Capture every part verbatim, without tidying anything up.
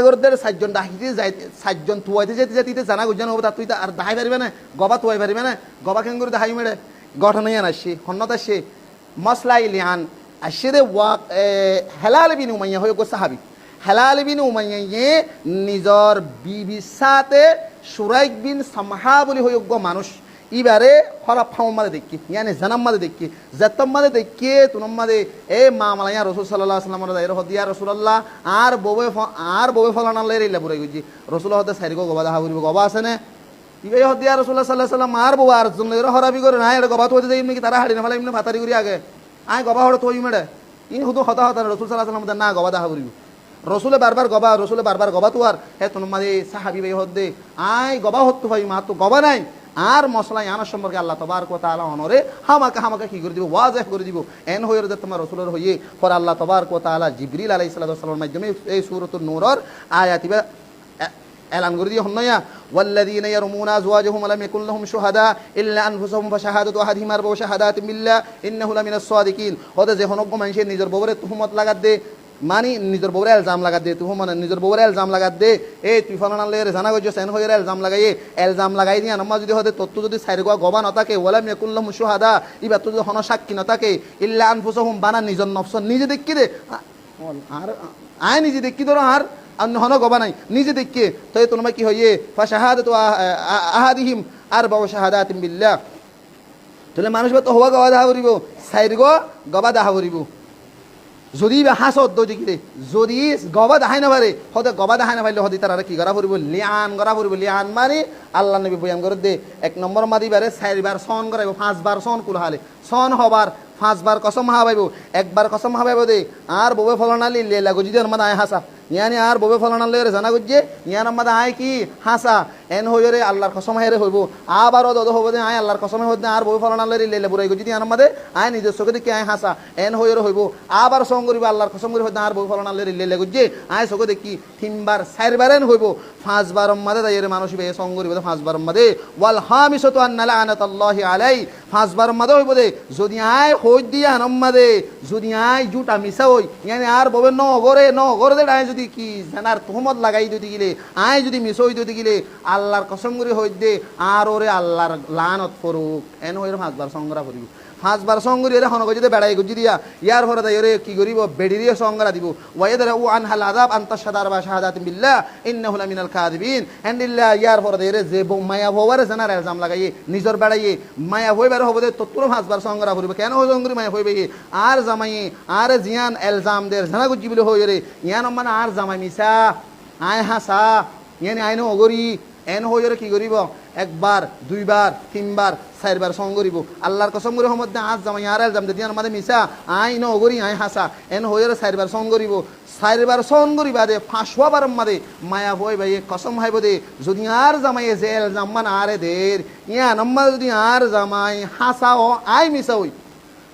Ór dé sairjon dhahái zai, sairjon tuaité zaité zaité íte zana goijjé né, óba tattú íte ar dhahái faribá né, gobá tuai faribá né, gobá keéngorí dhahái mare, góthona yián aiccé, honnúa aiccé, mosla lián aiccé dé wa-, e, Helal bin Umaiyya hoiyé uggúa sahabi. Helal bin Umaiyyaye nizor bibir sáte Curaik bin Samhá buli hoiyé uggúa manúic, íbaré hóraf hámot mazé deikké, yáni zenat mazé deikké. Zettót mazé deikké, tuwánot mazé e mamala yián Rosul sallallahu alaihi wasallamoré zaiyóre hoódde, "Ya Rosulallah, añár bouwe fo-, añár bouwe folanar lói eilla burai goijjé." Rosule hoódde, "Sairgúa gobá dahá foribó, gobá asé né?" Íbaye hoódde, "Ya Rosulallah sallallahu alaihi wasallam, añár bouwe ar zon lói horáfi goré, aññí eçé gobá tuaité zaiyum né ki, tará haçi nofélaiye né fatari gorí age? Aññí gobá hoçé tuaiyum eçé?" Iín hudú hotá hotá né, Rosul sallallahu alaihi wasallam hoódde, "Na, gobá dahá foribó." Rosule barbar gobá, Rosule barbar gobá tuar, hétunot mazé sahabi íbaye hoódde, "Aññí gobá hoçé tuaiyum, añáttu gobá nái, añár mosla yiánor somporke Allah tabarak wa taala onoré hámaka hámaka ki gorí dibou, wazeh gorí dibou." Eén hoiyóre zettót mazé Rosuloré hoiyé, fore Allah tabarak wa taala Jibril alaihissalatu wassalamor maiddome ei Suratul Nuror ayat íba e-, elan gorí diyé honnúa, "والذين يرمون أزواجهم ولم يكن لهم شهداء إلا أنفسهم فشهادة أحدهم أربع شهادات بالله إنه لمن الصادقين." Hoódde ze honó uggúa maincé nizor bouwóre tuhumot lagadde, mani nizor bouwóre elzam lagadde, tuhum mani nizor bouwóre elzam lagadde, "E tui folanar lói eçé zana goijjós," eén hoiyóre elzam lagaiyé, elzam lagai diyé, yián or mazé zodi hoódde tottú zodi sairgúa gobá no táke, ولم يكن لهم شهداء, íbattú zodi honó sákki no táke, إلا أنفسهم, bana nizor nofs, nize deikké dé, a-, Añár, aññí nize deikkí dóro añár, ar honó gobá nái, nize deikkí, toi tuáñra ki hoiyé, فشهادة أ-، أ-، أحدهم أربع شهادات بالله. Tóile manúic íbattú hoówa gobá dahá foribó, sairgúa gobá dahá foribó. Zodi íba háñsa ódde ói tákile, zodi gobá dahái no fare, hóde gobá dahái no faille hóde ítararé ki gorá foribó, lián gorá foribó, lián mani Allar nobi boyan gorédde, ek nombor mazé íbaré sairbar sóon goráibo, fañsbar sóon kulhale. Sóon hoóbar, fañsbar kosom há faibó, ekbar kosom há faibó dé, añár bouwe folanar lói eilla goijjé dé yián or mazé aññí háñsa. Yáni añár bouwe folanar lói eçé zana goijjé, yián or mazé aññí ki háñsa. Eén hoiyóre Allar kosom háiyore hoibó. Abar ódde ódde hoibó dé, aññí Allar kosom hái hoódde añár bouwe folanar lói eilla burai goijjé dé yián or mazé aññí nizor sóke deikké aññí háñsa. Eén hoiyóre hoibó. Abar sóon goríbo, Allar kosom gorí hoódde añár bouwe folanar lói eilla goijjé, aññí sóke deikkí. Tinbar, sairbar eén hoibó. Fañsbar or mazé zaiyóre manúic íbaye sóon goríbo dé fañsbar or mazé. والخامسة أن لعنة الله عليه. Fañsbar or mazé hoibó dé, zodi aññí hoóidde yián or mazé, zodi aññí zútha misá ói, yáni añár bouwe no goré, no goré dé aññí zodi ki zenar tuhumot lagai dói tákile, aññí zodi misá ói dói tákile, Allar kosom gorí hoóidde, añár uore Allar laanot forouk. Eén hoiyóre fañsbar sóon gorá foribó. Fañsbar sóon gorí ere hone goijjé dé beçai goijjé diya. Yar fore zaiyóre ki goríbo? Beçiré sóon gorá dibó. ويدرأ عنها العذاب أن تشهد أربع شهادات بالله إنه لمن الكاذبين. Héndilla yar fore zaiyóre ze bou maiyafua uore zenar elzam lagaiyé, nizor beçaiye, maiyafua íbaré hoibó dé, "Tottúre fañsbar sóon gorá foribó." Keén hoó sóon gorí maiyafua íbaye? Añár zamaiye, añáre ziyán elzam der, zena goijjí buli hoiyóre, yián or mazé añár zamai misá, aññí háñsa, yáni aññí no gorí, Eén hoiyóre ki goríbo? Ekbar, duibar, tinbar, sairbar sóon goríbo. Allar kosom gorí hoómodde añár zamaiye añáre elzam dedde yián or mazé misá, aññí no gorí, aññí háñsa. Eén hoiyóre sairbar sóon goríbo. Sairbar sóon gorí baade fañswá bar or mazé maiyafua íbaye kosom háibo dé, zodi añár zamaiye ze elzam gán añáre der, yián or mazé zodi añár zamai háñsa ó, aññí misá ói,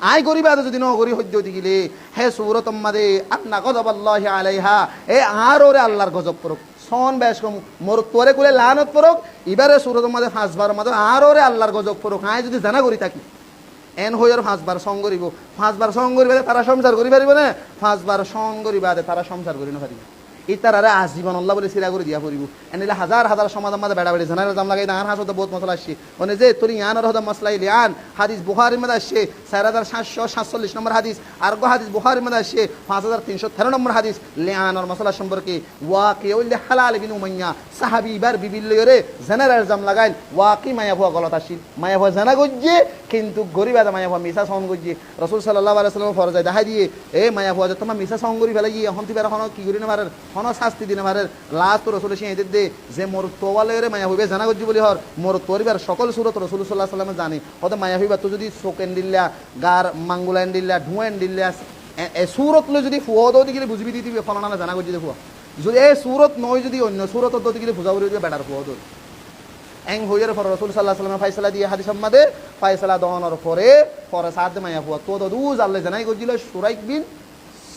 aññí gorí baade zodi no gorí hoóidde ói tákile, hé surot or mazé أن غضب الله عليها, e añár uore Allar gozob forouk. Sóon bec kom, morotfuare kúle laanot forouk, ibáre surot or mazé fañsbar or mazé añár uore Allar gozob forouk, aññí zodi zena gorí táki. Eén hoiyóre fañsbar sóon goríbo, fañsbar sóon gorí baade tará cómsar gorí faribó né? Fañsbar sóon gorí baade tará cómsar gorí no faribó. Ítararé azibon olla buli sira gorí diya foribó. Endilla hazar hazar somaz or mazé beça beçi zenar elzam lagai dé, añár hañsé dé bout mosala aiccé. One ze ettó yián or hoóde mosla lián, hadis Buhárir mazé aiccé, sair hazar háñtcó háñtsollic nombor hadis, ar uggwá hadis Buhárir mazé aiccé, fañs hazar tincó teró nombor hadis, lián or mosala somporke. Waki óilde Helal bin Umaiyya, sahabi, ibár bibir lói ore zenar elzam lagail, waki maiyafua golot accíl. Maiyafua zena goijjé, kintu gorí baade maiyafua misá sóon goijjé. Rosul sallallahu alaihi wasallam fore zai dahái diyé, e maiyafua ze tuáñra misá sóon gorí felaiyé, ehón to ibáre honó ki gorí no farer, honó sásti di no farer. Last Rosule cíñai dedde, ze morotfua lói ore maiyafua ibá zena goijjé buli hoór, morotfua ibár sokol surot Rosul sallallahu alaihi wasallame zane. Hoóde maiyafua ibáttu zodi suk endilla, gar mangula endilla, dhuwa endilla, e, e surot loi zodi fua dói tákile buzí félaibo de folanar zena goijjé de fua. Zodi e surot no, zodi oinno surot dói tákile buzá félaibo de beçar fua dói. Eén hoiyóre fore Rosul sallallahu alaihi wasallame faisala diyé hadis or mazé, faisala donor fore, fore saádde maiyafuattú dói dú zar loi zenai goijjíl Curaik bin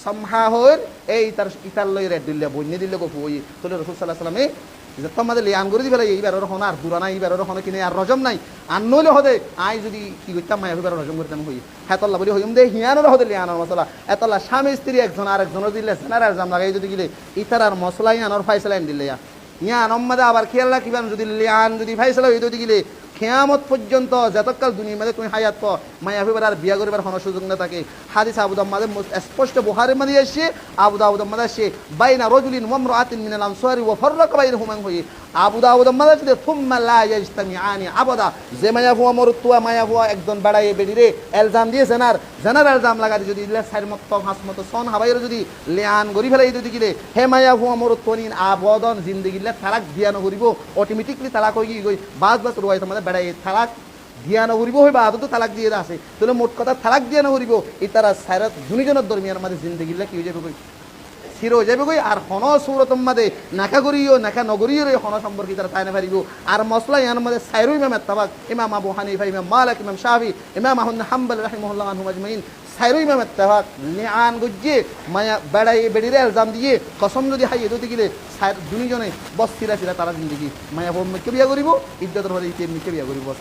Samha hoór, e itar, itar loi red dilla, boinne dilla goi fua óiye. Tóile Rosul sallallahu alaihi wasallame Zettór mazé lián gorí di félaiye, íbaror honó ar dura nái, íbaror honó ki nái, ar rojom nái. Ar noóile hoóde, aññí zodi ki goittám, maiyafuibare rojom goittám hoiyé. Hétolla buli hoiyum de, hiánore hoóde liánor mosola. Hétolla cámi-istiri ekzon arekzonor zodi zenar elzam lagaiyé zodi gile, ítarar mosola yiánor fáisala endilla. Yiánor mazé abar kiyólla kiban zodi lián zodi fáisala óiye zodi gile, kiyamot foijjonto zetokal duniyar mazé tuñí háyat fo, maiyafuibare ar biya goríbar honó suzuk no táke. Hádis Abu Dawudor mazé mus-, esposto Buhárir mazé aiccé, Abu Dawudor mazé aiccé, "Baina rajulin wa imra'atin minal ansari wa farraqa bainahuma" hoiyé. Abu Dawudor mazé aiccé de, "Thumma la yajtami'ani abada." Ze maiyafua morotfua, maiyafua ekzon beçaiye beçire elzam diye zenar, zenar elzam lagai di zodi illa sair mottó, fañs mottó, son hábaiyore zodi lián gorí félaiye zodi gile, hé maiyafua morotfuain abadan zindegilla talak diya no foribo, otometikli talak ói giyói. Baz baz ruwaiyator mazé beçaiye talak diya no foribo hoiba, adot talak diye de asé. Tóile mot hotá talak diya no foribo, ítara sairó duní zonor dormiyanor mazé zindegilla ki ói zaibogói? Sir ói zaibogói. Ar honó surotor mazé neká goríyo, neká no goríyore honó somporke ítara tái no faribo. Ar mosola yiánor mazé sairó imam ettefak, Imam Abu Hanifa, Imam Malik, Imam Shafi, Imam Ahmad bin Hanbal rahimahullah anhum ajmain, sairó imam ettefak, lián goijjé, maiya beçaiye beçire elzam diye, kosom zodi háiye zodi gile, sair duní zone bos sira sira tara zindegi, maiyafua mikká biya goríbo, iddotor fore ite mikká biya goríbo, bos.